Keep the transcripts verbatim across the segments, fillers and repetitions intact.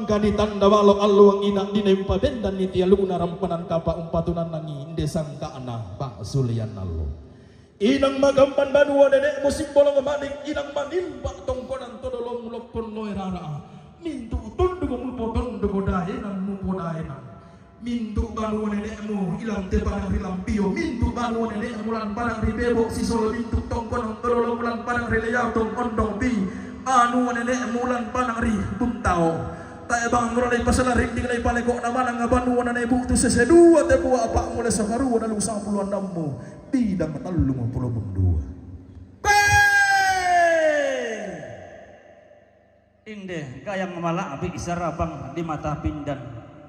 Kadi tanda balo alluang ina' dinai umpabendanni tialuna rampanan kapa' umpatunannangi inde sangka'na pa'sulian allo. Inang magamban banua nene'mu Simbolong Mading, inang manimba' tongkonan to dolomu lopponnoe rara'a. Mintu' tonduk mupotonduko daenang mupodaenang. Mintu' banua nene'mu ilang te padang ri Lampio, mintu' banua nene'mu lan padang ri Bebo', sisolo mintu' tongkonan to dolomu lan padang ri Leatong, Ondong Pi, banua nene'mu lan padang ri Buntao. Tae' bang mura lai pasala rinding lai paleko'na manang banua nane bu'tu sese dua te bua apa' mule sakarua dalu sampulo annammu bidang tallumpulu dua. Pe! Inde gayang mala'bi' sarabang di mata pindan,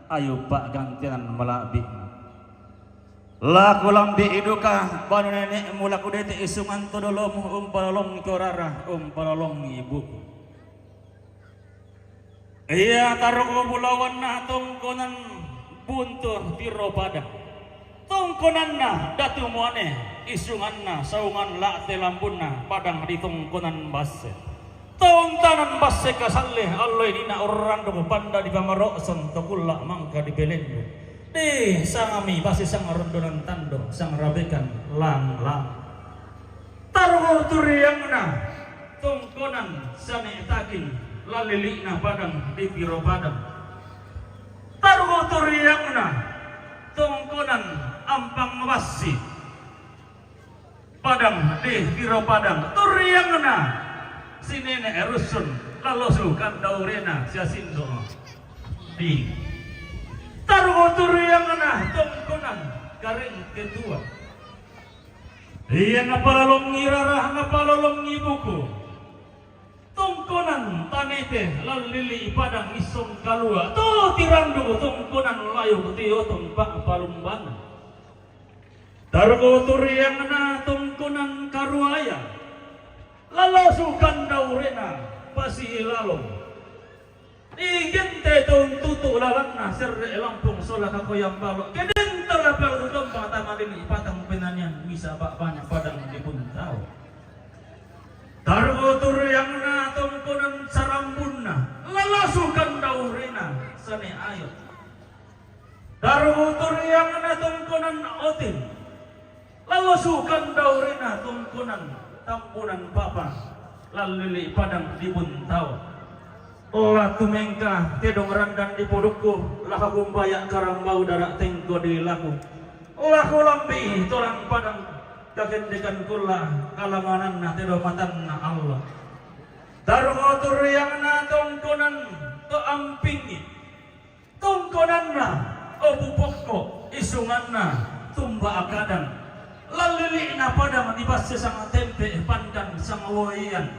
ayu pa'gantinan mala'bi'. La kulambi'i duka banua nene'mu, la kudete isungan to dolomu, umpalolongi korara, umpalolongi buku. Iya, taroko bulawanna tongkonan buntu tiro padang. Tongkonanna Datu Muane, isunganna saungan la'te lambunna padang di tongkonan basse. Tauntanan basse kasalle, allo inina urranduk panda di pamaro'son to kulla' mangka di pelendu. Di sangami basse sangarondonan tando, sangrabekan lang-lang. Taroko turiangna tongkonan sane taking, lallili'na padang di piro padang. Taroko turiangna tongkonan ampang bassi, padang di piro padang. Turiangna sinene' Russun, lalosu kandaurena sia sindo di. Taroko turiangna tongkonan Kareng Ketua. Iya, napalolongi rara, napalolongi buku. Tongkonan tanete, lallili padang issong kalua. To tirandu tongkonan layu tiotong pa'palumbangan. Taroko turiangna tongkonan Karuaya. Lalosu kandaurena pasi lalong. Igente to untutu lalanna serre lampung sola kakoyang balo'. Kedenta lapal tutompa tamalili patang penanian misa ba'bana padang di Buntao. Taroko turiangna tongkonan Sarambunna, lalosu kandaurena sane ayo. Taroko turiangna tongkonan Otin, lalosu kandaurena tongkonan Tampunan Papa, lallili padang di Buntao. La tumengka tedong randan di podukku, la kumbaya karambau dara tengko di laku. La kulambi tolang padang, kakendekan kulla kalangananna tedo matanna Allah. Taroko turiangna tongkonan to Ampingi. Tongkonanna Opu Pokko, isunganna Tumba Akadang. Lallili'na padang di basse sanga tempe, pandan sanga woian.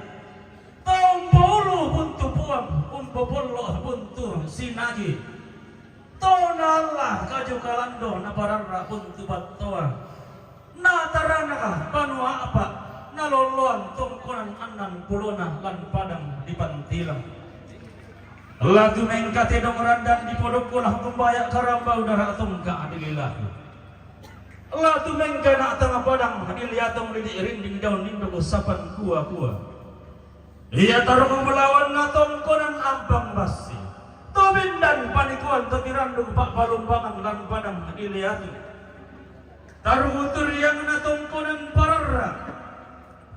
To umpoulu buntu puang, umpopollo buntu sinagi. To naalla kaju kalando, napararra buntu battoa. Na taranaka banua a'pa, nalolloan tongkonan annan pulona lan padang di Pantilang. La tumengka tedong randan di podokku, la kumbaya karambau dara tongka di lilaku. La tumengka na tanga padang di Liatong, lidi rinding daun ninduk sapan kua-kua. Iya, taroko bulawanna tongkonan ampang bassi. To bindan panikuan to tiranduk pa'palumbangan lan padang di Liatong. Taroko turiangna tongkonan pararra.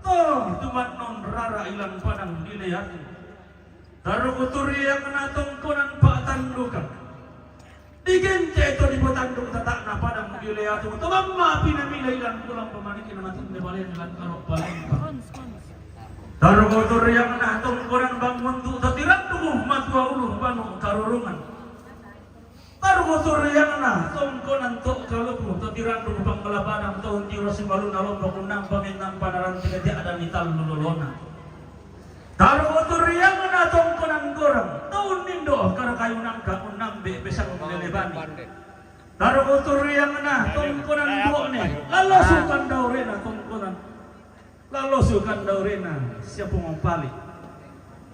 To tumannon rara ilan padang di Liatong. Taroko turiangna tongkonan pa'tandukan. Digente to dipatanduk tata'na padang di Liatong. To mamma pinamila ilan pulang pamanikin matinne balen ilan karo palempang. Taroko turiangna tongkonan bangun tu to tiranduk matua ulu banu karurungan. Taroko turiangna tongkonan to kaluku to tiranduk pangkalabanan to untiro simbaluna lombok unnang pamennan panaran tiga tiada ni tallu lolona. Taroko turiangna tongkonan gorang to unnindo karakayunangka unnambe pesang lelebani. Taroko turiangna tongkonan bone, lalosu kandaurena tongkonan Lalosu kandaurena sia pungong pali.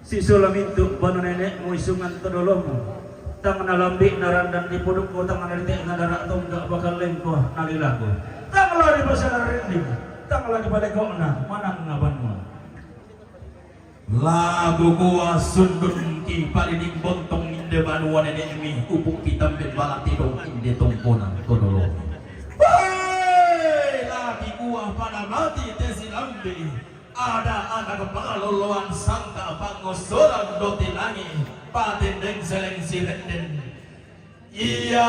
Sisula mintu' banu nene'mu isungan to dolomu. Tang nalambi'na randan di pudukku, tang narite'na dara tongga bakallengko nalilaku. Tang la dipasala rinding, tang la dipaleko'na manang ngabanua. Lagu kua sundun ki paliding bontong Te banua nene'mi, upu' kitambe' bala' tidong inde tongkona todolo. Woi, la kikua pada mati te silambi'. Ada anak pangaloloan sangka' pangosoran do ti langi', patendeng seleng sire'den. Iya,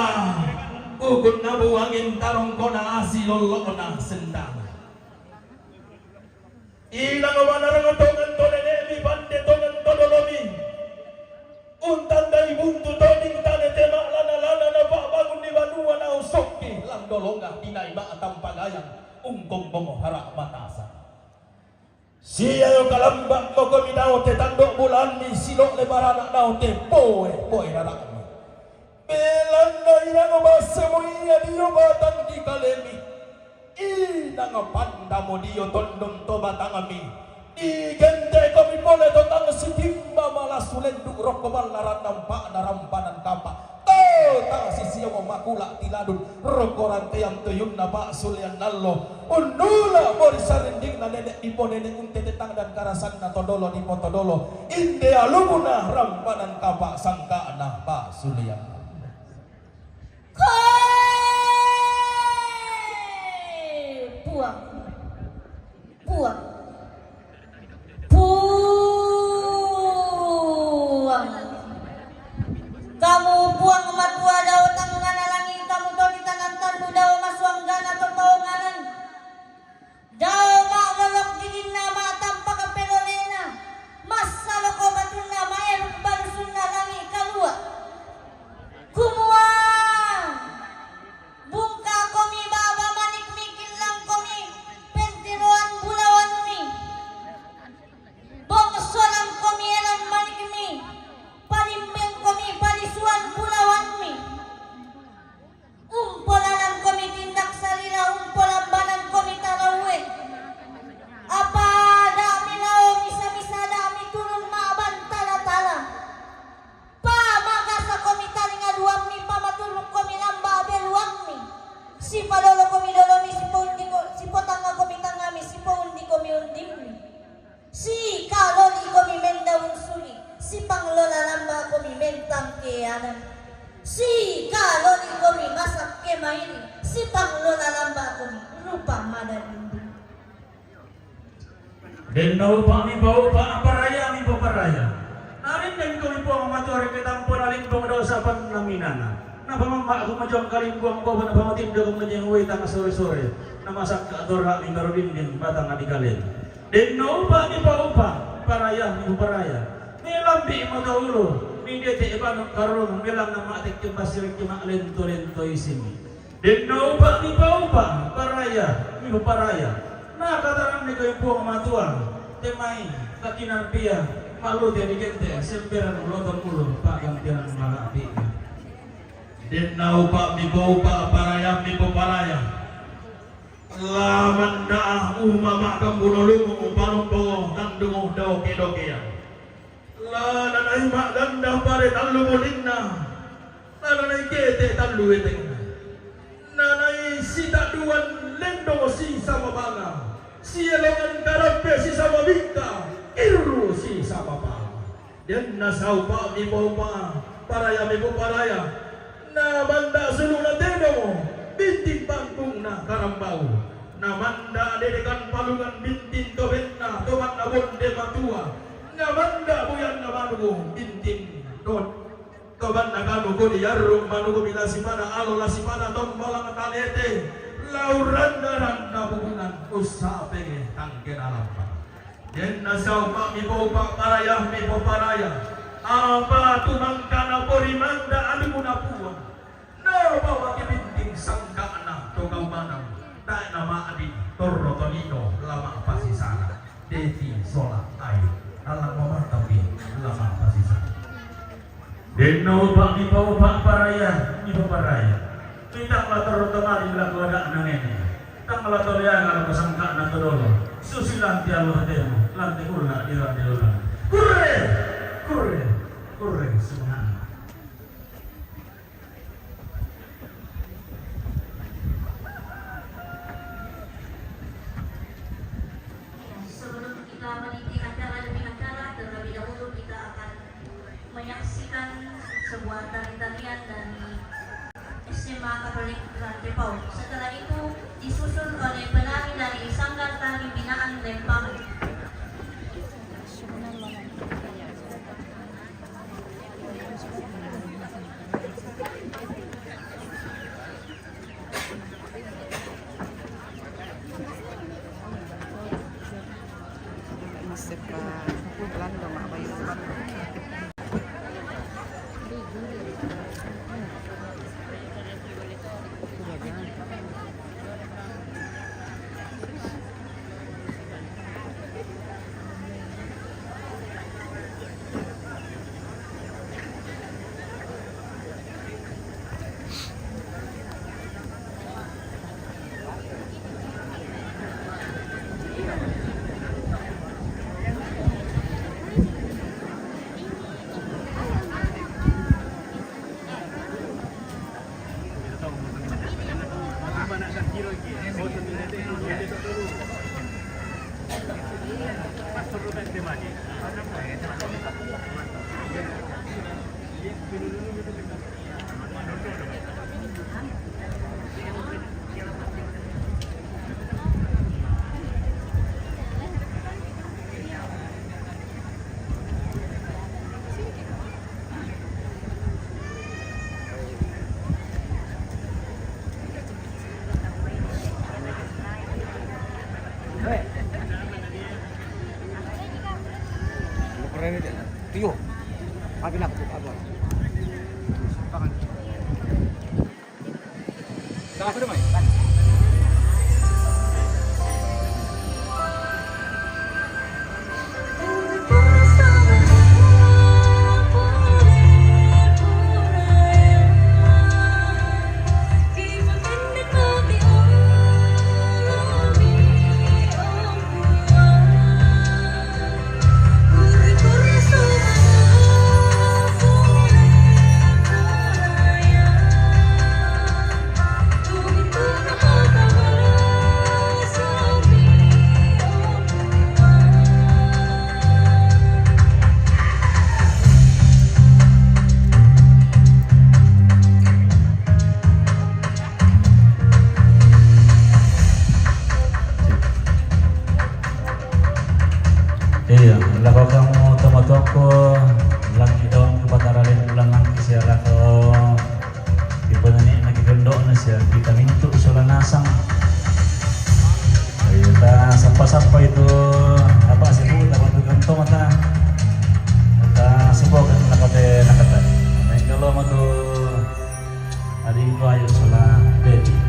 ukunna buangin tarongkona asi lollo'na sendang. Inang manarang tongan to nene'mi, pande tongan to dolomi. Untandai buntu toding tane te ma'lana-lana napa'bangun di banua naosokki lan dolonga dinai ma'tampagayang ungkombong hara' matasa. Siayo kalamba'mo komi naote tando' bulaanmi, silo'le barana' naote poe-poe rara'mi. Belanna inang bassemo ia dio batang di kalemi, inang pandamo dio tondong to batangmi. Digente'komi pole to tang sitimba malasu lendu' rokko ballaran nampa'na rampanan kapa'. To tang sisiamo makula' tiladun rokko rantean tuyunna pa'sulean allo. Unnula'mo ri sarindingna nene' diponene' untete tang dan karasanna todolo dipotodolo. Inde alukuna rampanan kapa' sangka'na pa'sulean. Koe Puang, Puang, Puang. Kamu Puang matua dao tangngana langi', kamu to di tanan tallu dao masuanggana to paonganan. Dao ma'lolok didinna ma'tampaka pelolena, massaloko batunna ma'eruk balusunna langi' kalua'. Kumua, bungkakomi baba manikmi, killangkomi pentiroan bulawanmi, bongsolankomi elan manikmi, palimbengkomi palisuan bulawanmi. Umpolalankomi tindak salila, umpolambanankomi taraue. Apa da'mi lao misa-misa, da'mi turun ma'bantala-tala. Pamagasakomi talinga duammi, pamaturukkomi lamba' beluammi. Sipalolokomi lolomi, sipoundiko-, sipotangakomi tangami, sipoundikomi undimmi. Sikalolikomi mendaun suli, sipanglola lamba'komi mentang keanan. Sikalolikomi masak kemairi, sipanglola lamba'komi rupa madadindi. Denno upa'mi paupa', parayami paparaya. Narindengkomi Puang Matua ri katampona limbong dosa pannaminana. Napamamma' kumajang kalimbuang bobo, napamatindoku majeng wetang sore-sore. Namasakka' tora'mi marudinding batang di kalena. Denno upa'mi paupa', parayami paparaya. Melambi'mo taulo, midete' banu karung, melanna ma'tekke' pasirikki ma'lento-lento isimi. Denno upa'mi paupa', parayami paparaya. Nakatanannikomi Puang Matua, te mai kakinampeang, ma'lute digente' semperang lotong ulu pa'gantian mala'bi'na. Denno upa'mi paupa', parayami paparaya. La manda'a umama' kambuno lumu, upalompo tandungu doke-dokeang. La nanai ma'ganda pare tallu molinna, la nanai kete tallu wetenna. Nanai sita'duan lendong sisama banga, sielongan karappe sisama bikka, irru sisama pama. Denna saupa'mi paupa', parayami paparaya. Na manda' sulu'na tedong, binting bangkungna karambau. Na manda' dedekan palungan, binting tobenna tomanna bonde matua. Na manda' buyanna manugo, binting to-, tobanna kanu kodi yarru' manugo, milasipada alo, lasipada tombalang talete, lauranna-ranna bubungan, ussapenge tangkena lampa. Denna saupa'mi paupa', parayami paparaya. Apa tu mangkana porimanda alukuna Puang? Napawaki binting sangka'na to kaumanan, tae' nama'di torro tolino lama' pasisana. Deti sola ai, alang mamatapi lama' pasisana. Denno upa'mi paupa', parayami paparaya. Mitang la torro tomari lako ada'na nene'. Tang la toleanga lako sangka'na todolo. Susi lanti allo hatemu, lanti kulla' di rande lolona. Kurre! Kurre! Kurre! Sumanga'na. Sebelum kita meniti acara demi acara, terlebih dahulu kita akan menyaksikan Tari-tarian dari S M A Katolik Rantepao. Setelah itu disusul oleh penari dari Sanggar Tari Binaan Lempangan. Sepa Belanda mak bayar. Tiyo. Abi na, abang. Iya, lako kamu tama toko, lagi daun ke batara dan bulan nangki sia lako. Di peneni na kikendo na sia kita mintu sola nasang. Iya, ta sapa-sapa itu apa sih bu, ta bantu kantong mata. Ta sebuah kan nakate nakata. Main kalau matu. Adingku ayo sola Dedi.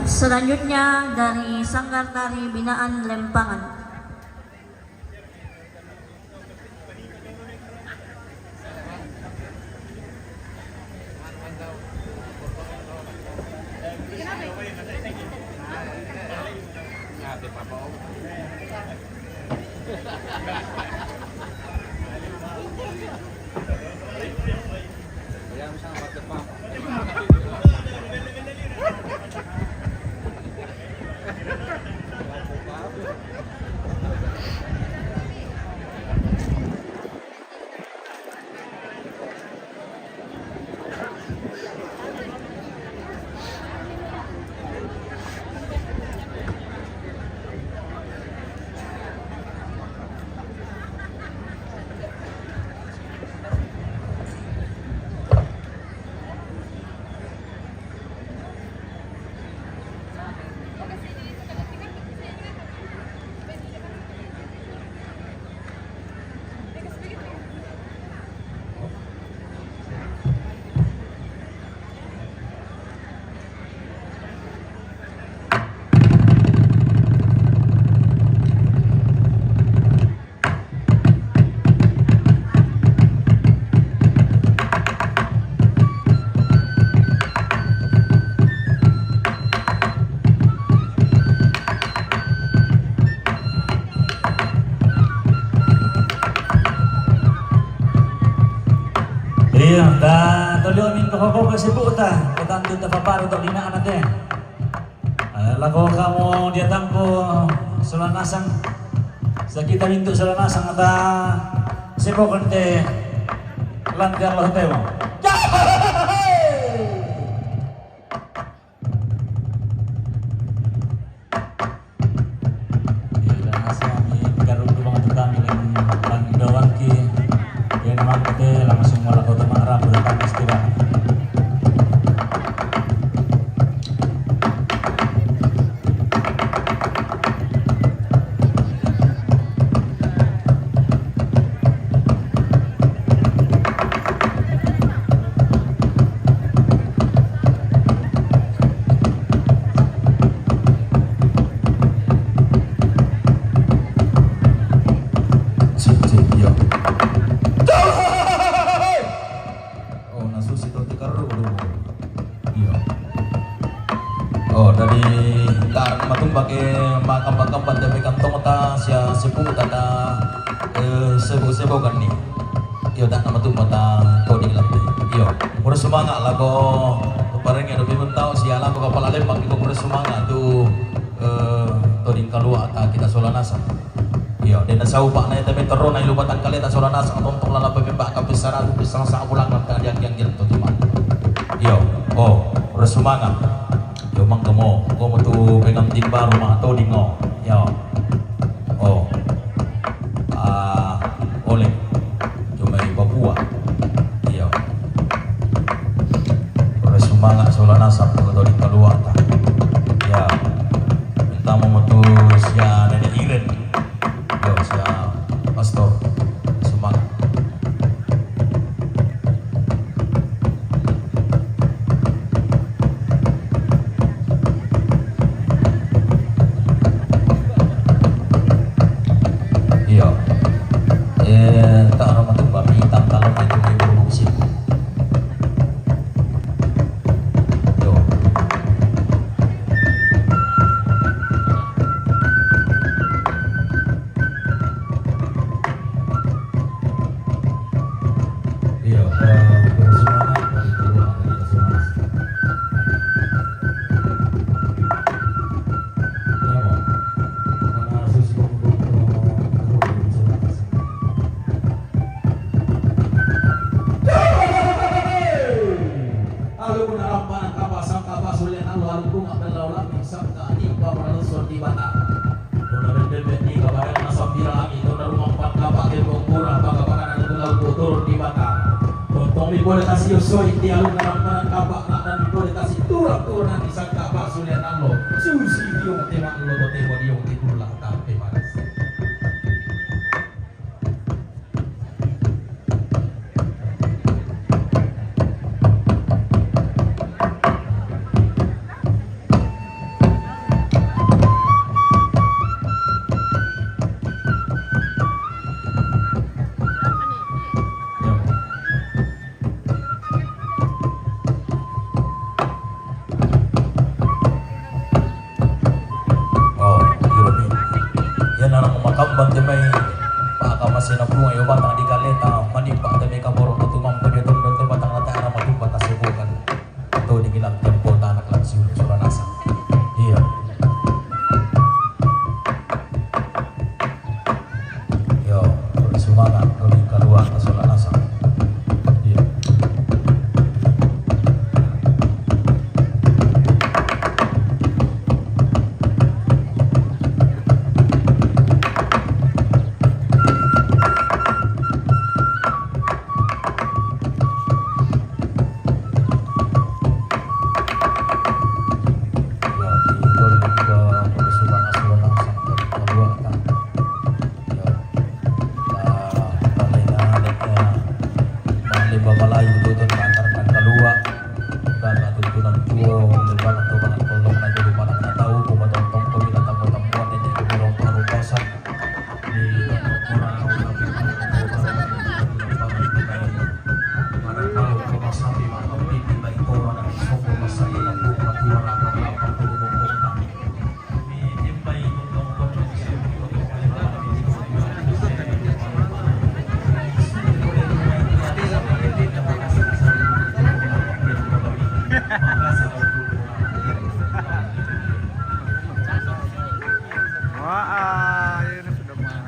Selanjutnya dari Sanggar Tari Binaan Lempangan. Iya, ta tolyo min ko ko ko sibu ta, ko tantu ta paparo to dina anate. Eh, lako kamo diatangko sola nasang. Sakita mintu sola nasang ta sebo kente lantiar lo temo. Iya, dan asal ni tiga rumah tukang yang bang Indo Wangki. Yang nama kita langsung malah kota Mara, berapa istirahat. Cincin, iya. Oh, na susi to tikar dulu. Iya. Oh, dari ta matumba ke makamba-kamba te kantong ta sia sepu tata, eh, sebo-sebo kan ni. Iyo, ta matumba ta toding lati. Iyo. Pura sumanga lako parengnge do pimentau sia lako kapala lembang iko pura sumanga tu, eh, toding kalua ta kita sola nasang. Iyo, dena saupa na ete metero na ilu batang kaleta sola nasang tontong lala pepemba kapisara tu pisang sa bulang na tadi yang yang to cuma. Iyo, oh, pura sumanga. Iyo, mang kemo, kemo tu pegang timba rumah to dingo. Iyo. Oh. Ah, oleh. Cuma i Papua. Iyo. Pura sumanga sola nasang to di kalua ta. Iyo. Minta mo tu sia Nenek Iren. Iyo, sia Pastor. Sumanga. Iyo. Eh, ta ora matumba mi tangkal mai tu mai produksi. Iyo. Iyo, eh, bersemangat dari keluar dari kesemangat. Iyo, mana susu untuk, eh, aku bersemangat. Alu kuna rampa nang kapa sangka pasulian alu alu bunga belau lami sangka ipa meralusur di bata. Tuna bebek ni kabadan nasam dirami tuna rumah empat kapa kembong pura baka baka nang tulau turun di bata. Tontong mi boleh kasih yosoi di alu kuna rampa nang kapa nak dan mi boleh kasih turun turun nanti sangka pasulian alu. Susi diong tema alu to tema diong di pula tampe maras. Tambak jamai, baka masih nabunga yo batang di kaleta, manimba jamai kaborok tu tumampa dia tondon tu batang na tara matumba kasibukan. Atau digilang tempo tanak langsung suara nasang. Iya. Yo, semangat kami keluar suara nasang. Iya. Maliba Malayu tutun matar nan kalua. Dan na tuntunan tuo, liba na tuo, bahan kolong na jadi panak na tau, kumatongtong ko binatang-batang buat ini, kumurong parupasan. Wah, ah, ini sudah mahal.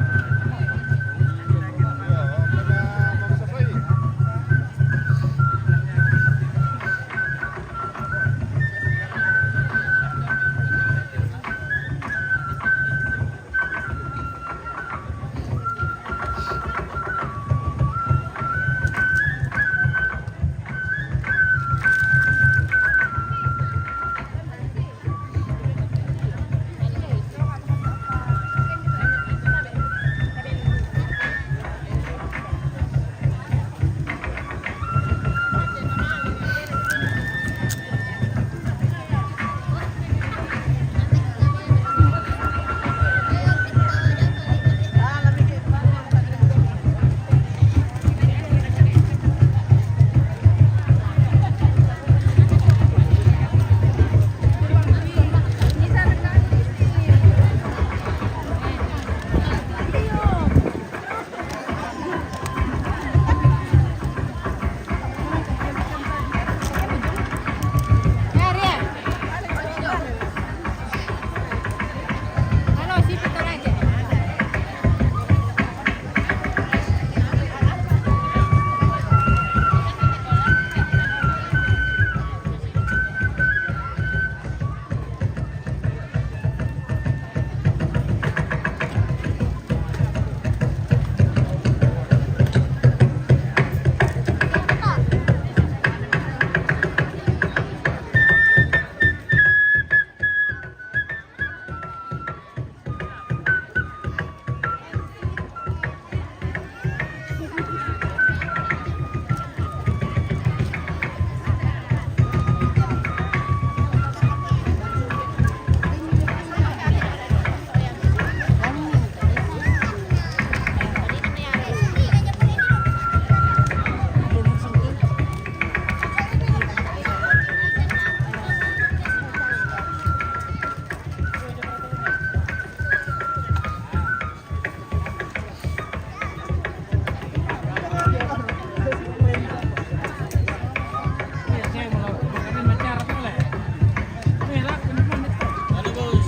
Halo, Bos.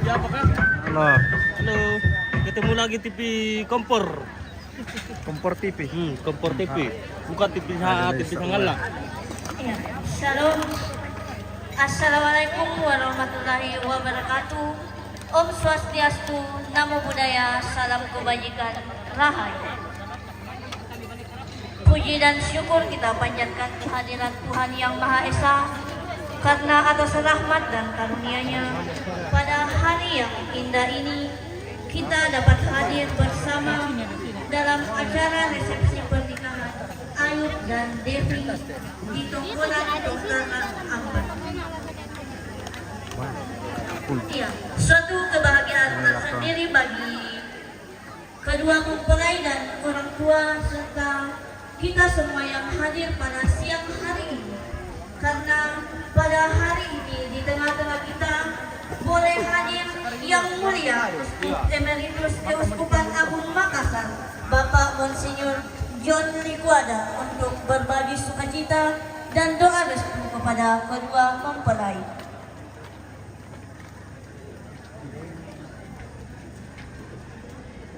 Siapa, Kak? Halo. Halo. Ketemu lagi T V Kompor. Kompor T V. Hmm, Kompor T V. Bukan T V sa-, T V Sangala. Iya. Shalom. Assalamualaikum warahmatullahi wabarakatuh. Om Swastiastu, Namo Buddhaya, salam kebajikan, rahayu. Puji dan syukur kita panjatkan kehadirat Tuhan Yang Maha Esa, karena atas rahmat dan karunia-Nya, pada hari yang indah ini, kita dapat hadir bersama dalam acara resepsi pernikahan Ayub dan Devi di Tongkonan Tongkana Ampat. Iya, suatu kebahagiaan tersendiri bagi kedua mempelai dan orang tua, serta kita semua yang hadir pada siang hari ini. Karena pada hari ini, di tengah-tengah kita boleh hadir Yang Mulia Uskup Emeritus Keuskupan Agung Makassar, Bapak Monsinyur John Likuada, untuk berbagi sukacita dan doa restu kepada kedua mempelai.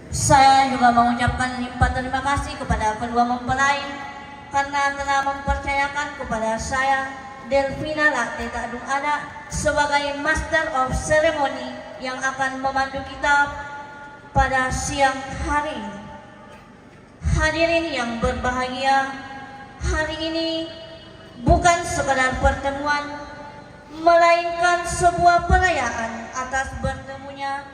Saya juga mengucapkan limpah terima kasih kepada kedua mempelai karena telah mempercayakan kepada saya, Delvina Latte Tadung Anak, sebagai Master of Ceremony yang akan memandu kita pada siang hari ini. Hadirin yang berbahagia, hari ini bukan sekadar pertemuan, melainkan sebuah perayaan atas bertemunya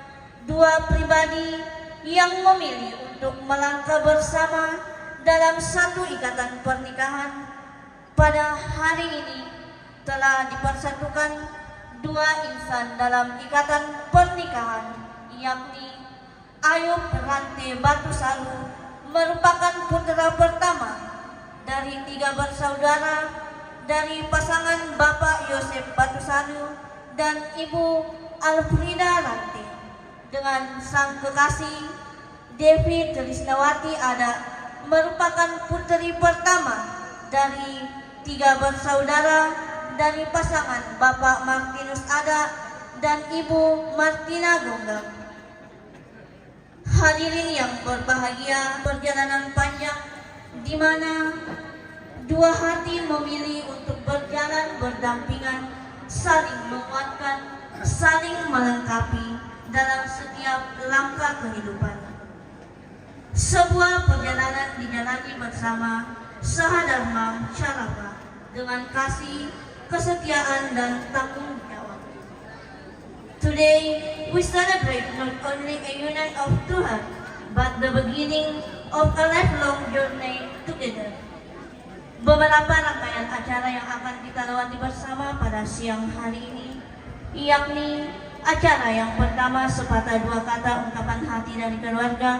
dua pribadi yang memilih untuk melangkah bersama dalam satu ikatan pernikahan. Pada hari ini telah dipersatukan dua insan dalam ikatan pernikahan, yakni Ayub Rante Batusalu merupakan putra pertama dari tiga bersaudara dari pasangan Bapak Yosep Batusalu dan Ibu Alfrida Rante, dengan sang kekasih Devi Trisnawati Ada, merupakan putri pertama dari tiga bersaudara dari pasangan Bapak Martinus Ada dan Ibu Martina Gonggang. Hadirin yang berbahagia, perjalanan panjang di mana dua hati memilih untuk berjalan berdampingan, saling menguatkan, saling melengkapi dalam setiap langkah kehidupan. Sebuah perjalanan dijalani bersama, sahadharma shalava, dengan kasih, kesetiaan, dan tanggung jawab. Today, we celebrate not only a union of two hearts, but the beginning of a lifelong journey together. Beberapa rangkaian acara yang akan kita lewati bersama pada siang hari ini, yakni acara yang pertama sepatah dua kata ungkapan hati dari keluarga,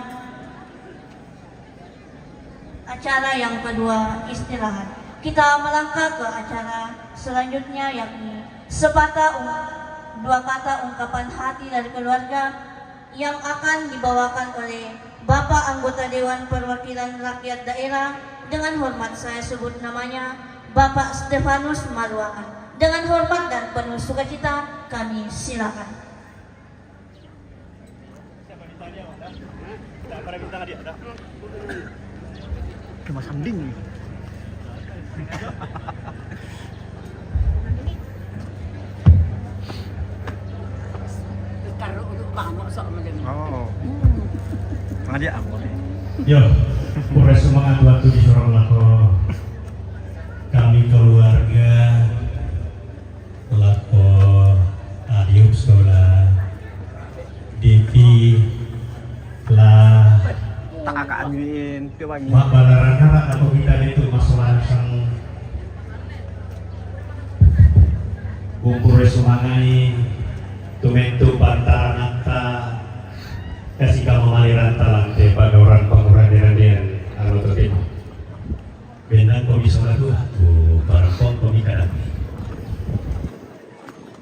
acara yang kedua istirahat. Kita melangkah ke acara selanjutnya, yakni sepatah ung- dua kata ungkapan hati dari keluarga yang akan dibawakan oleh Bapak Anggota Dewan Perwakilan Rakyat Daerah, dengan hormat saya sebut namanya, Bapak Stefanus Maruangan. Dengan hormat dan penuh sukacita, kami silakan. Cuma sanding. Taruh dulu bangok sok macam ni. Oh. Hmm. Ngajak aku ni. Yo, pura semangat waktu disorong lako. Kami keluarga lako Ayub sola Devi lah. Tak akan angin, tu angin. Mak balaran anak atau kita itu masalah sang kumpul semangai tu mentu pantaran anta kasih kamu maliran talante pada orang panguran dirandian anu tu timo. Benang ko misola dua tu para pom ko mikadang.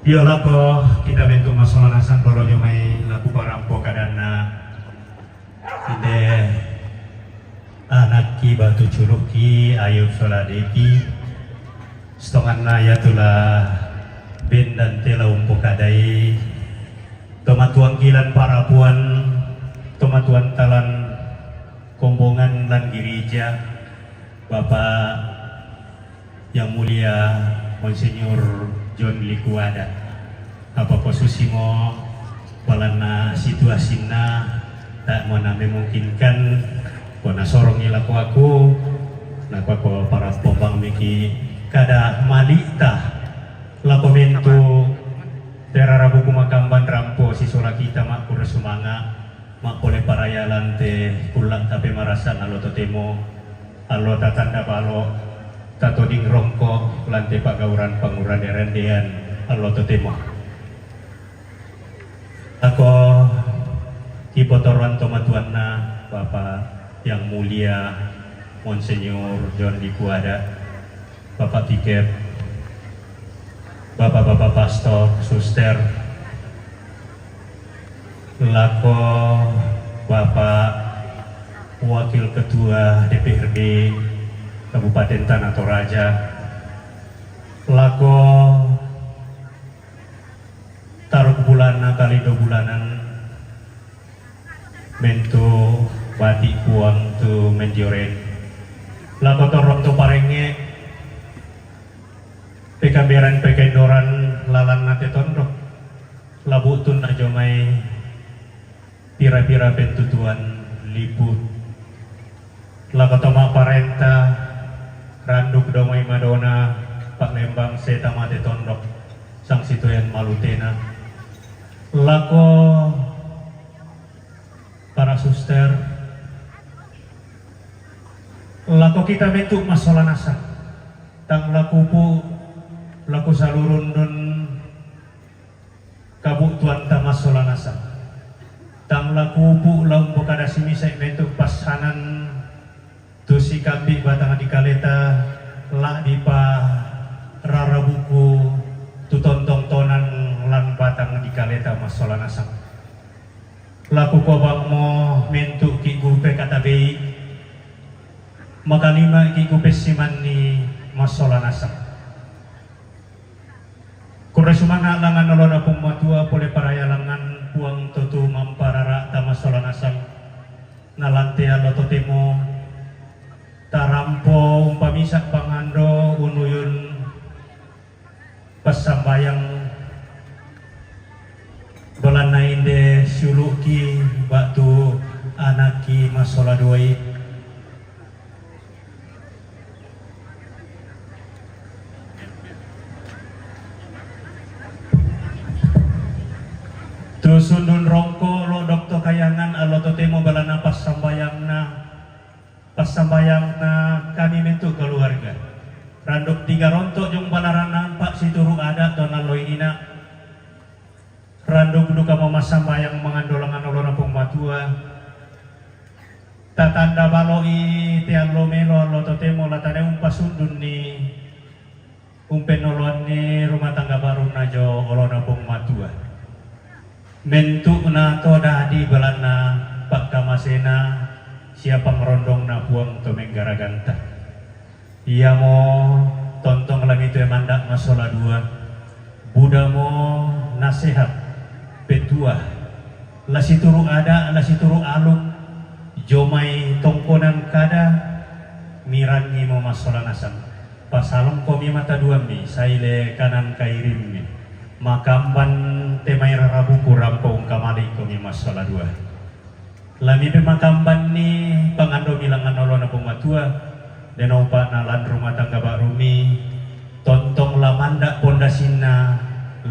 Iyo lako kita mentu masola nasang kolo nyumai laku parampo kadanna inde anakki batu curuki Ayub sola Devi. Setonganna yatula bendan tela umpokadai tomatuang kilan parapuan tomatuan talan kombongan lan girija Bapak Yang Mulia Monsinyur John Likuada. Apa posisi mo palanna situasi na tak mana memungkinkan ko nasorong ilako aku nako para pombang miki kada malita lako mentu terarabuku makamban rampo sisola kita makura sumanga. Mappole paraya lante kulla tape marasa allo totemo allo tatanda balo tatoding rongko lante pagauran pangurande-randean allo totemo. Ako kipotoroan tomatuanna Bapak yang mulia Monsinyur John Likuada, Bapak Pikep, Bapak-bapak pastor, suster, Lako Bapak Wakil Ketua D P R D Kabupaten Tanah Toraja, lako taruk bulan kali dua bulanan mentu bati puang tu mendioren, lako torong tu parenge, pekamberan pekendoran lalan nate tondok, labu tun ajo mai pira-pira pentutuan liput. Lako toma parenta, randuk domai madona, Pak Lembang seta mate tondok, sang situen malutena. Lako para suster, lako kita metu masola nasang, tang lakupu, lako salurundun kabu tuan ta masola nasang. Tang lakupu laung pokada simisai metu pasanan tu si kambi batang di kaleta, la dipa rarabuku tu tontong tonan lan batang di kaleta masola nasang. Laku kobang mo mentu ki gupe kata bei, makalima ki gupe siman ni masola nasang. Kura sumanga langan nolona pung matua pole paraya langan puang totu mamparara tama sola nasang. Nalantea lo totemo tarampo umpamisa pangando unuyun passambayang. Balanna inde siulu'ki ba'tu anakki massola duai. Tu sundun rongko lo dokto kayangan allo totemo balanna passambayangna, passambayangna kami mentu keluarga. Randuk tiga rontok jong balaranna empat situru adat to nalloi ina. Randuk duka mo massambayang mangando langan olona Puang Matua. Tatanda baloi te allo melo allo totemo latane umpasundunni umpennoloanni rumah tangga baruna jo olona Puang Matua. Mentu'na to dadi balanna pakkamasena sia pangrondongna Puang to menggaraganta. Iamo tontong lamitue mandak massola dua, budamo nasehat petua, la situru ada, la situru aluk, jomai tongkonan kada, mirangimo massola nasang. Pasalongkomi mata duammi, saile kanan kairimmi. Makamban te mai rarabuku rampo ungkamalikomi massola dua. Lamipe makambanni pangandomi langan olona Puang Matua, denopa nalan rumah tangga barumi, tontong lamanda pondasinna,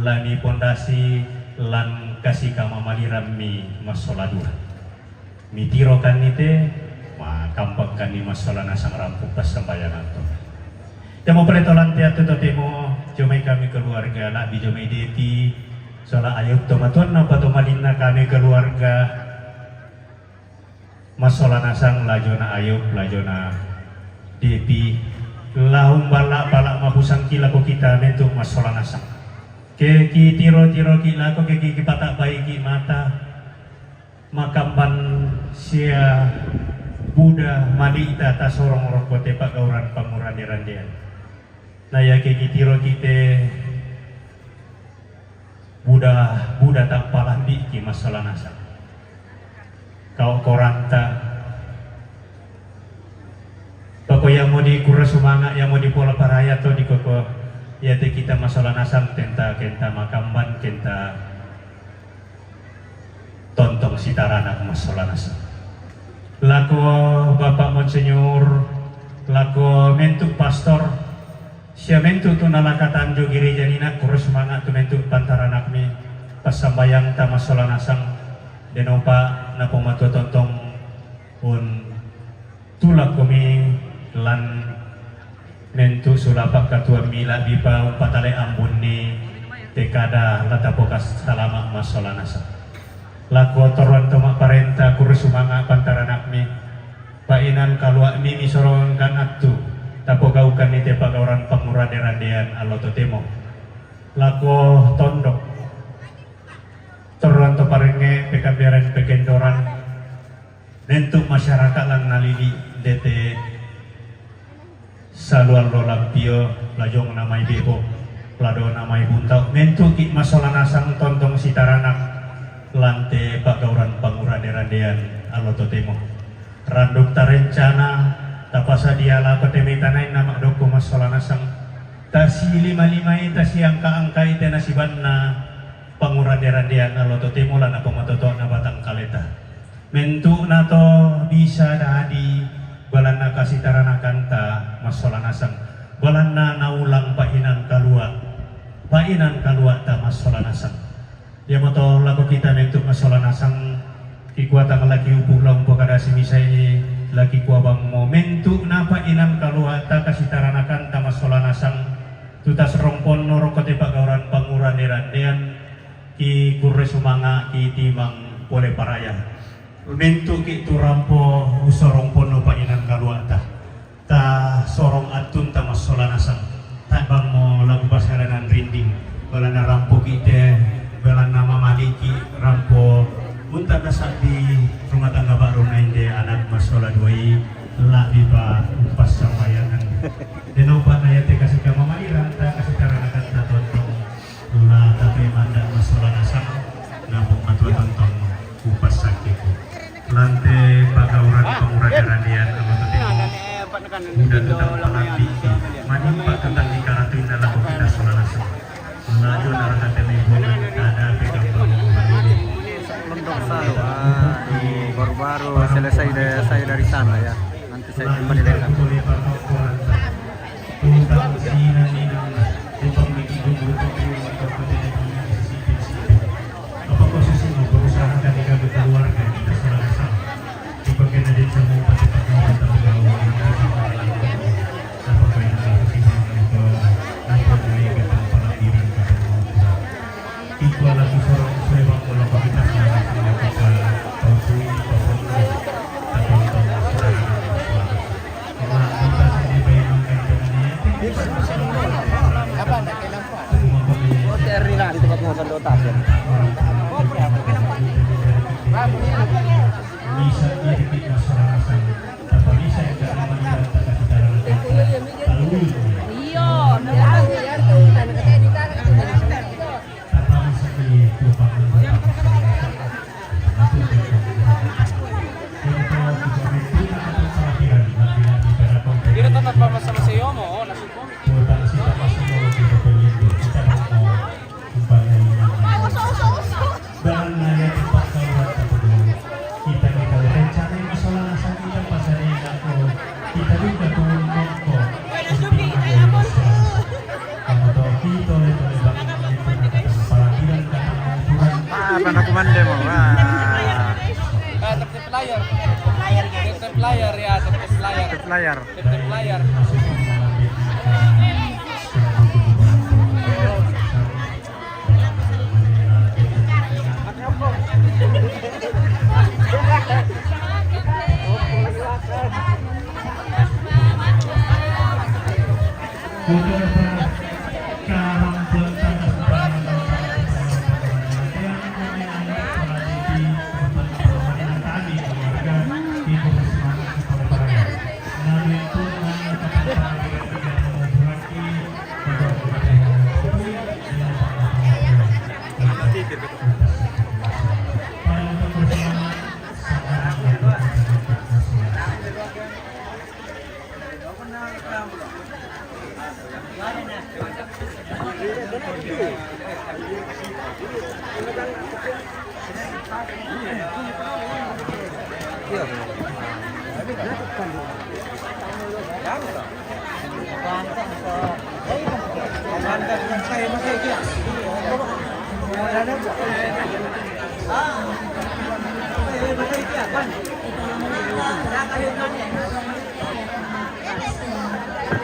lami pondasi lan kasi kamamalirammi massola dua. Mitirokanni te, makampangkanni massola nasang rampung passambayangan to. Jamo pole tolan teattu totemo, jomai kami keluarga, labbi jomai Depi, sola Ayub to matuanna patomalinna kami keluarga, massola nasang lajona Ayub, lajona Depi, lahung balla pala mapusangki lako kita mentu massola nasang. Ke kitiro-tiroki lako, ke ki-, kipatabbaiki mata, makamban sia buda malita tasorong rokko te pagauran pangurande-randean. Na iake kitiroki te buda, buda tampalambiki massola nasang. Kau koranta. Poko iamo di kura sumanga, iamo di pola paraya to di koko. Iate kita massola nasang tenta, kenta makamban, kenta tontong sitaranak massola nasang. Lako Bapak Monsinyur, lako mentu pastor, sia mentu tu nalakatan jo gereja nina, kuro sumanga tu mentu pantaranakmi, passambayangta massola nasang, denopa napamatua tontong un tulakkomi lan mentu sulapa katuammi, labbipa umpatale ambunni te kada la tapokas salama massola nasang. Lako torroan to mapparenta kuro sumanga pantaranakmi, painan kalua'mi misorongkan attu tapogaukanni te pagauran pangurande-randean allo totemo. Lako tondok torroan To parenge pekamberan pekendoran nentu masyarakat lan nalili dete saluar lo lampio lajong namai bebo lado namai buntau mentu ki masola nasang tontong sitaranak lante pagauran pangurande-randean alo totemo. Randuk tarencana tapasadia lako temitanain nama doko masola nasang tasi lima-limai tasi angka-angkai tenasibanna pangurande-randean alo totemo lana pamatoto na batang kaleta. Mentu na to bisa dadi balanna kasitaranakanta masola nasang, balanna naulang painan kalua, painan kalua ta masola nasang. Ia moto lako kita mentu masola nasang, kikuatan laki upu lau pokadasi misai laki kuabang mo mentu na painan kalua ta kasitaranakanta masola nasang, tutas rompon no roko te pagauran pangurande-randean, ki kurre sumanga ki timang pole paraya. Mentu ki tu rampo usorong pono painan kaluata. Ta sorong atun ta masola nasang. Ta bang mo lagu pasaranan rinding. Balana rampo ki te, balana mamaliki rampo. Unta nasabbi rumah tangga baru nainde anak masola duai. Labi pa upas sambayangan. Denopa na yate kasika mamaliran ta kasitaranakanta tontong. La tapi mandak masola nasang, napung matua tontong upas sakiku. Lante pagauran pangurande-randean amo totemo. Udah tutang palambi, manimpa tutang di karatu indah laku kita sola nasang. Laju naraka temi bulan kada pegang bangun. Londok Saru, ah, baru-baru selesai de-, saya dari sana ya. Nanti saya kembali dari sana. Utang sina ninang, utang miki gumbu tapi utang kau tidak punya sisi sisi. Apa kau sisi mau berusaha kan di kami keluarga kita salah sama. Di bagian ada yang sama pasti tak mau tak mau. Apa kau yang tahu sih bang itu? Apa kau yang kata pala bilang kata mau? Iko lagi sorong sewa kalau kita salah sama kita tahu sih apa pun tak tahu salah. Iya, Dira tanah pa sama sa iyo mo, oh, nasukong. Kita kita rencana masalah nasang kita pasal ini aku kita juga turun kok. Kamu tahu kita oleh oleh bang itu kata kepala bilang kata mau turun. Ah, pernah kumande mo. Ah. Ah, tetep layar. Tetep layar ya, tetep layar. Tetep layar. Tetep layar.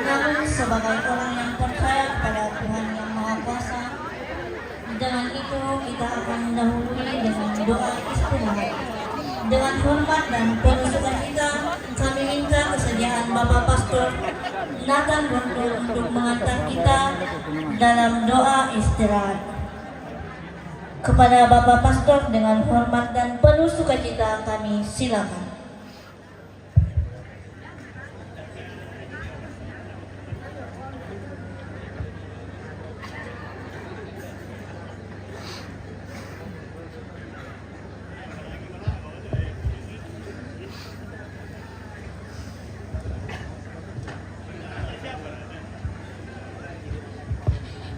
Namun sebagai orang yang percaya kepada Tuhan Yang Maha Kuasa, dengan itu kita akan mendahului dengan doa istirahat. Dengan hormat dan penuh sukacita, kami minta kesediaan Bapak Pastor Nathan Guntur untuk mengantar kita dalam doa istirahat. Kepada Bapak Pastor, dengan hormat dan penuh sukacita kami silakan.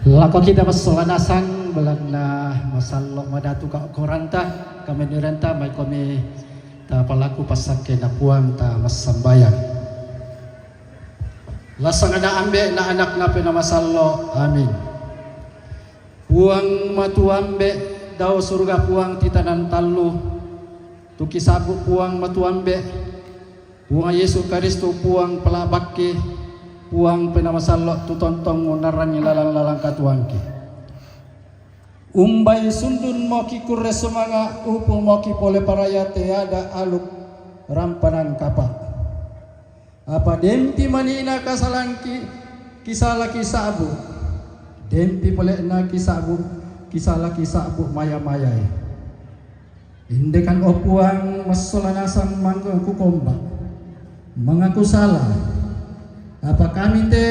Lako kita masola nasang, belanna masallo madatu ka koranta, kami nirenta, mai komi ta palaku pasakke na Puang ta massambayang. Lasang ana ambe na anak na pena masallo. Amin. Puang matuambe, dao suruga Puang titanan tallu, tuki sabbu Puang matuambe, Puang Yesu Karistu Puang pelabakki, Puang pena masallo tutontong munarrangi lalang-lalang katuangki. Umbai sundun moki kurre sumanga, upu moki pole paraya teada aluk rampanan kapa. Apa dempi manina kasalangki kisalaki sabbu, dempi polena kisabbu kisalaki sabbu maya-mayai. Indekan o Puang massola nasang mangga kukomba, mangaku sala, apa kami te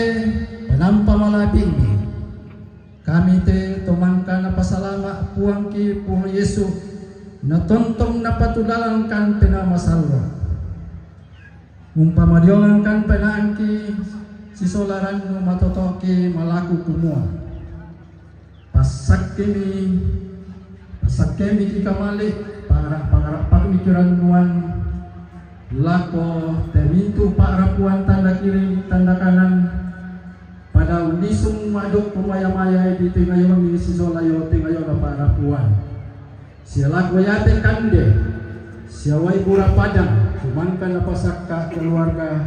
panampa malapimi. Kami te to mangka napasalama Puangki Puang Yesu, natontong napatulalangkan pena masallo. Umpamadiongankan penaangki sisola rannu matotoki malaku kumua, passakkemi, passakkemi ki kamali, pangara-, pangarappa mikirannuan lako te mintu pa'rapuan tanda kiri, tanda kanan, pada unnisung madokko maya-mayai di tengayoni sisola yo tengayona pa'rapuan. Sia lako yate kande, sia wai bura padang, sumangka napasakka keluarga,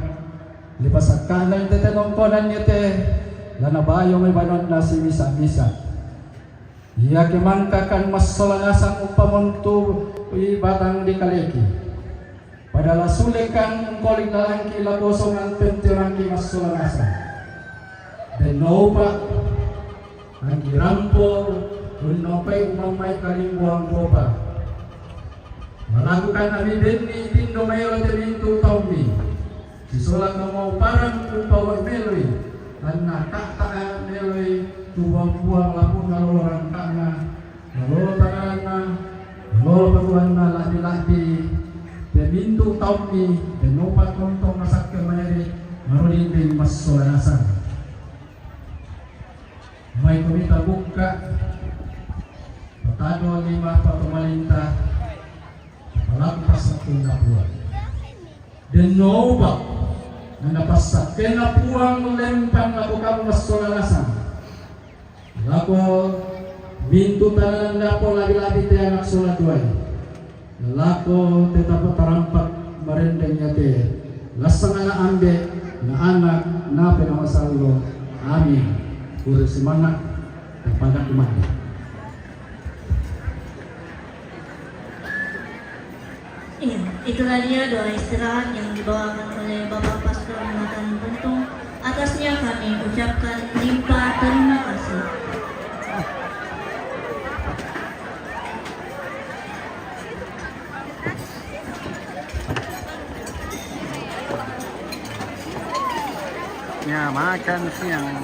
lipasakkana tete nongkonan yete, lanabayo mai banonna simisa-misa. Iake mangkakan massola nasang umpamontui batang di kaleki. Pada la sulekan engkoli lalangki la kosongan pentirangki massola nasang. Denno upa, angki rampo, unnopai umammai kalimbuang bopa. Malakukan ami benni tindo maelo te mintu taummi. Sisola kamauparan umpawa meloi, anna katta meloi tu buang-buang lapuna lolo rangkana, lolo tanganna, lolo patuanna la'bi-la'bi, te mintu taummi, te nopa tontong masakke maneri, marudinding massola nasang. Mai komita bukka, patado lima patomalinta, palaku passakkena Puang. Denno upa, na napassakkenna Puang lempang lako kamu massola nasang. Lako mintu tananan dapo labi-labi te anak sola duai. Lako te tapatarampak marendeng yate. Lassang ana ambe, na anak, na pena masallo. Amin. Pura simanga, tapada kumande. Iya, itulah dia doa istirahat yang dibawakan oleh Bapak Pastor Nathan Buntung. Atasnya kami ucapkan limpah terima kasih. Ya, makan siang.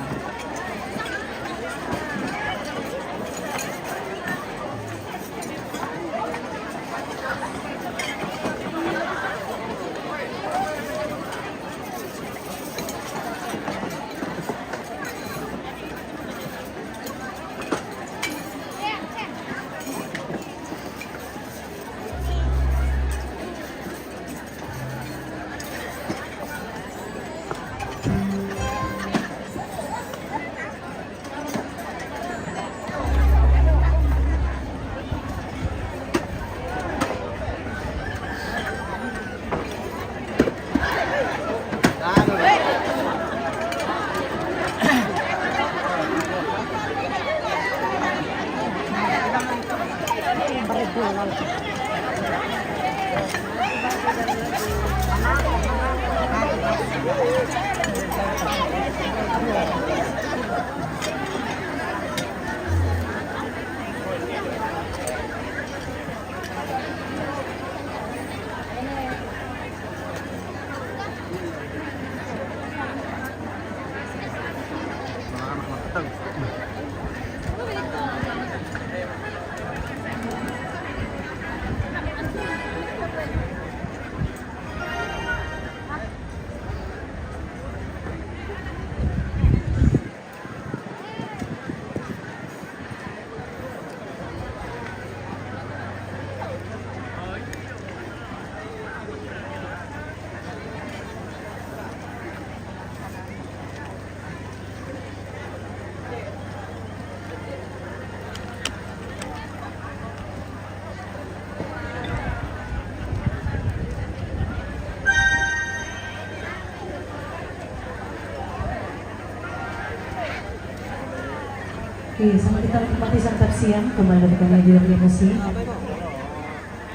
Oke, sama kita nikmati santap siang, kembali dari kami di Rio Musik.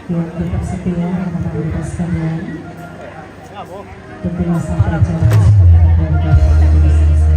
Yang tetap setia, anak-anak kita sekalian. Tentunya sampai acara sudah kita keluarkan, kita bisa selesai.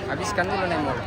Habiskan dulu nih, Mul.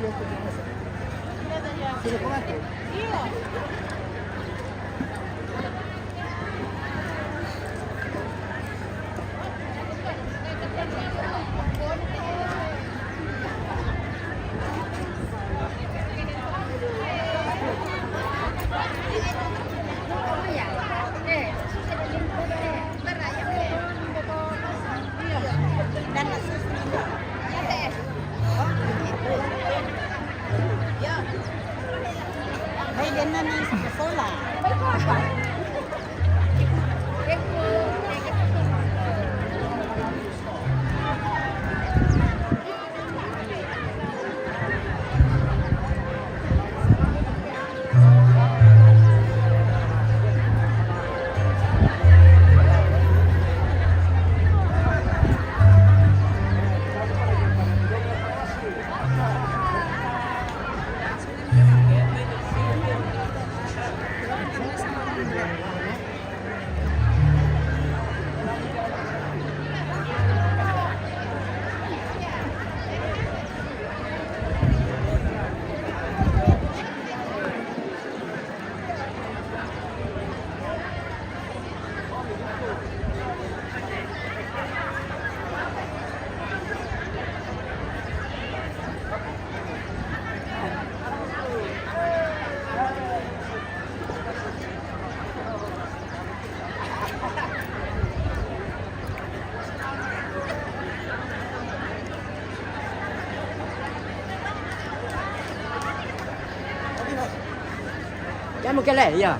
Ay, din na ni sa sola. Diyan mo kila, iya.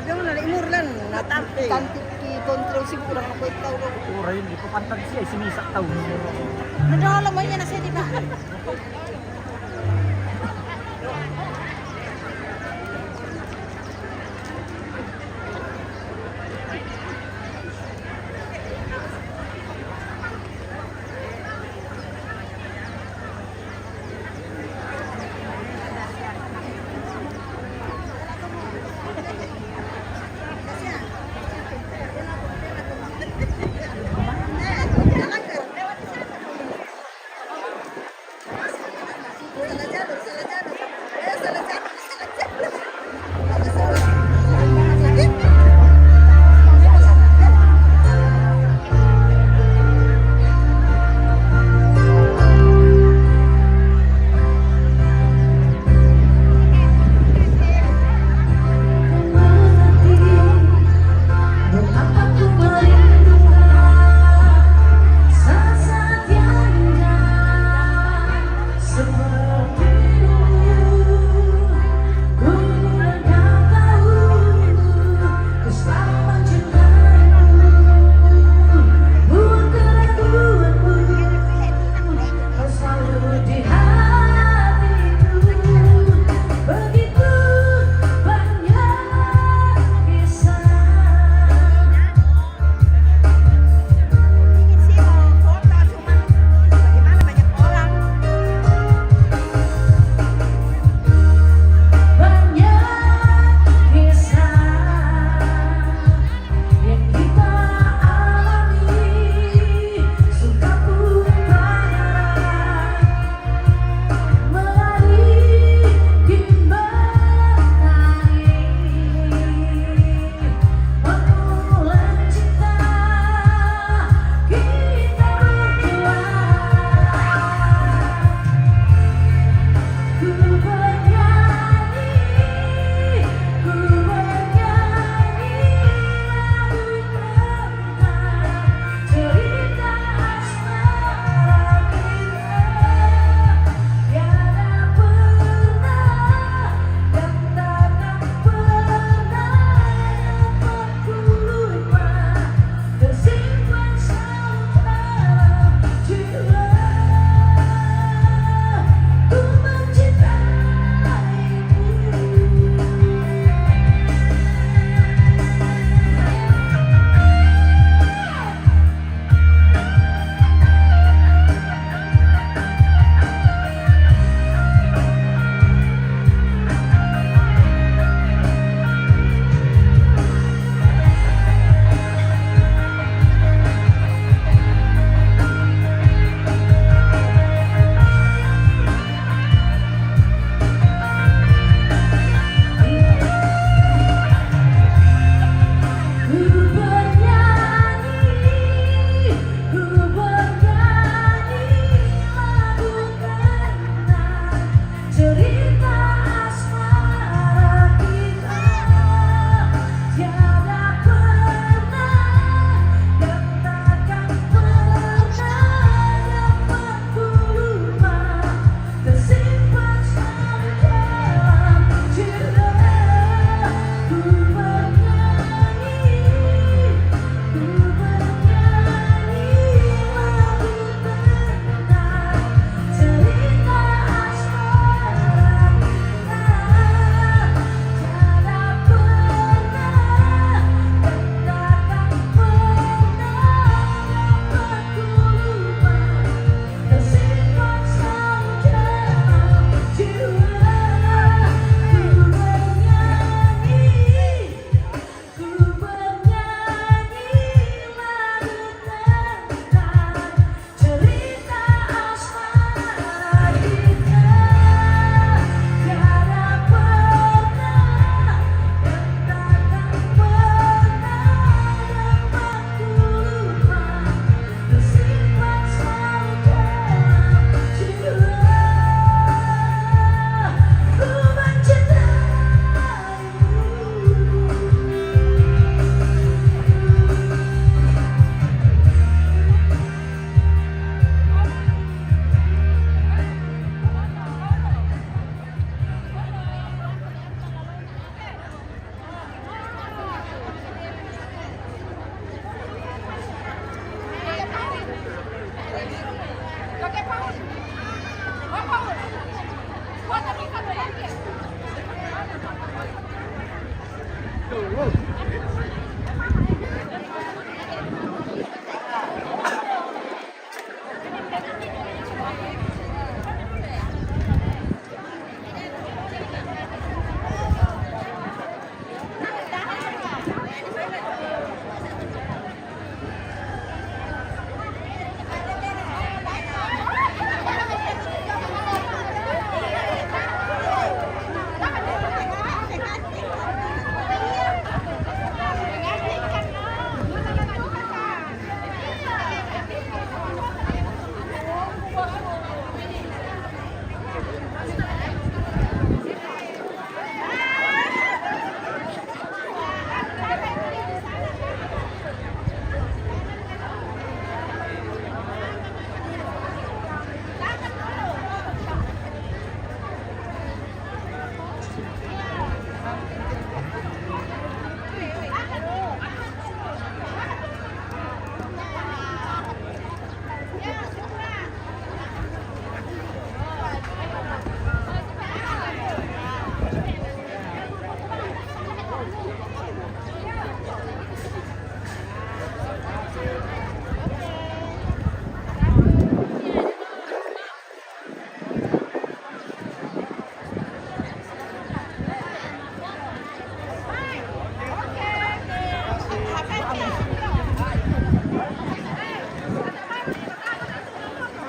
Diyan mo na, imurlan. Natampi. Tanti ki kontra si ko lang ako itaw do. Ura yun, di ko pantag siya, isinisaktaw. Nadala mo yan na siya, di ba?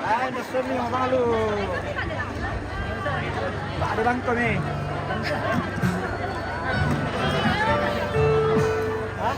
Ay, nasa mo yung mga lu-, paano lang kami? Ha?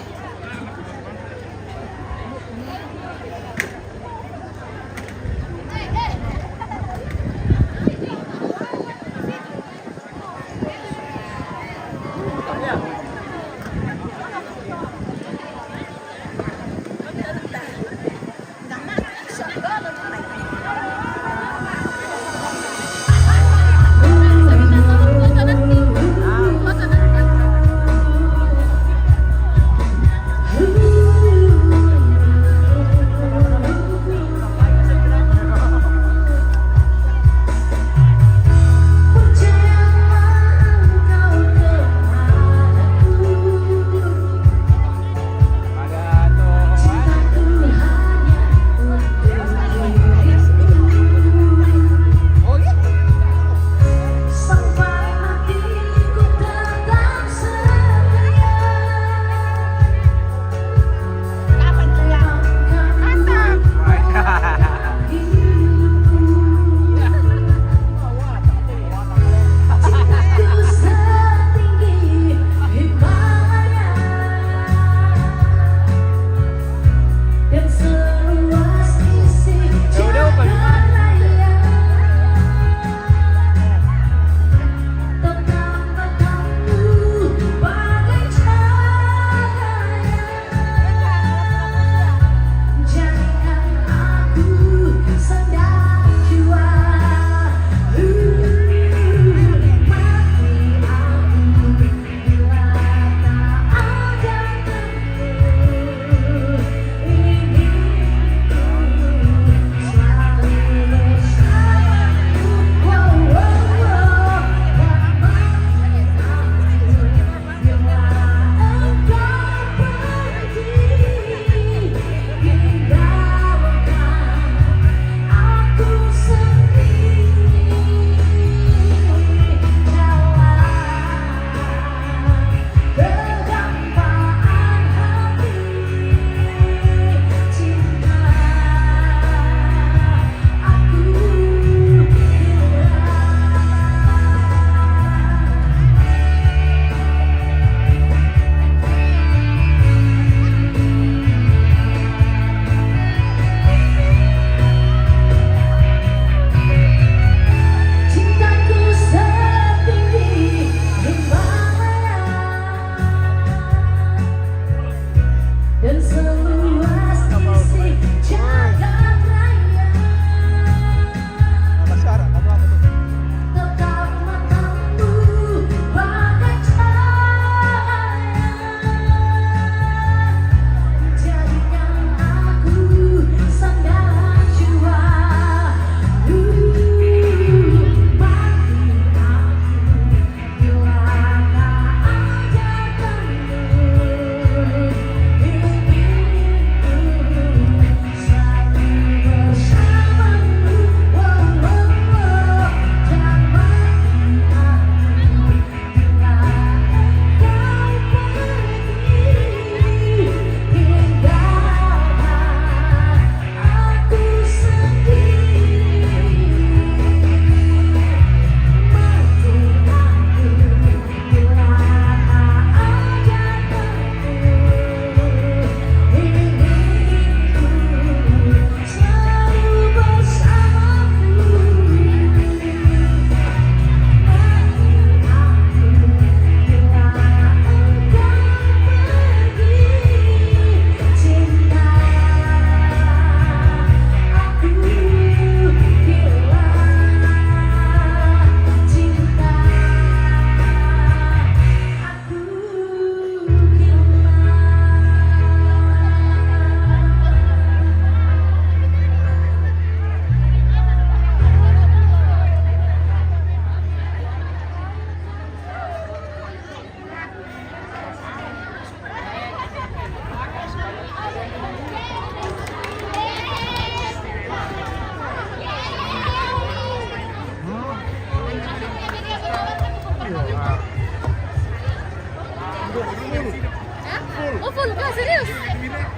Hah? Oh, full ka? Serious?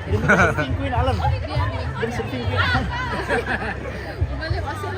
Dia surfing queen, Alan. Dia surfing queen. Balik, masuk.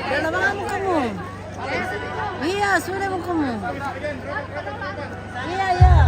Dalawa mo kamo. Iya, sure mo kamo. Iya, iya.